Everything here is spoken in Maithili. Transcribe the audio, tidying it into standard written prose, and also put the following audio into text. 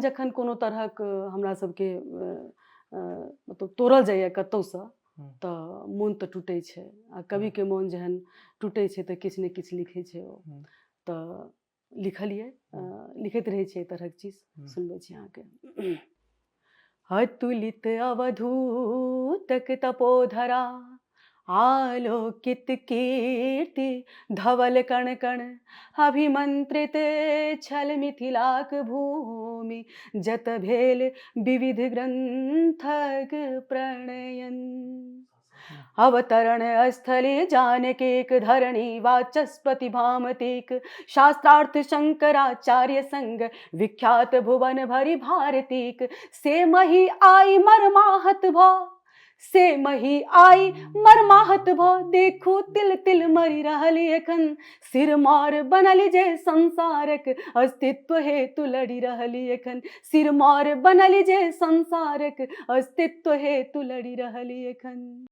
जखन कोनो तरहक हमरा सबके मतलब तोड़ल जाइए कतहुसँ, तऽ मोन तऽ टूटै छै, आ कविके मोन जहन टूटै छै तऽ किछु ने किछु लिखै छै ओ। तऽ लिखलियै, लिखैत रहै छियै एहि तरहक चीज। सुनबै छी अहाँके। अतुलित अवधूतक तपोधरा आलोकित कीर्ति धवल कण कण अभिमंत्रित छल मिथिलाक भूमि, जत भेल विविध ग्रंथक प्रणयन। अवतरण स्थली जानकीक धरणी वाचस्पति भामतीक शास्त्रार्थ शंकराचार्य संग विख्यात भुवन भरि भारतीक। से मही आई मरमाहत भ, से मही आई मरमाहत भ, देखू तिल तिल मरि रहल एखन। सिरमौर बनल जे संसारक अस्तित्व हेतु लड़ि रहली एखन। सिरमौर बनल जे संसारक अस्तित्व हेतु लड़ि रहली एखन।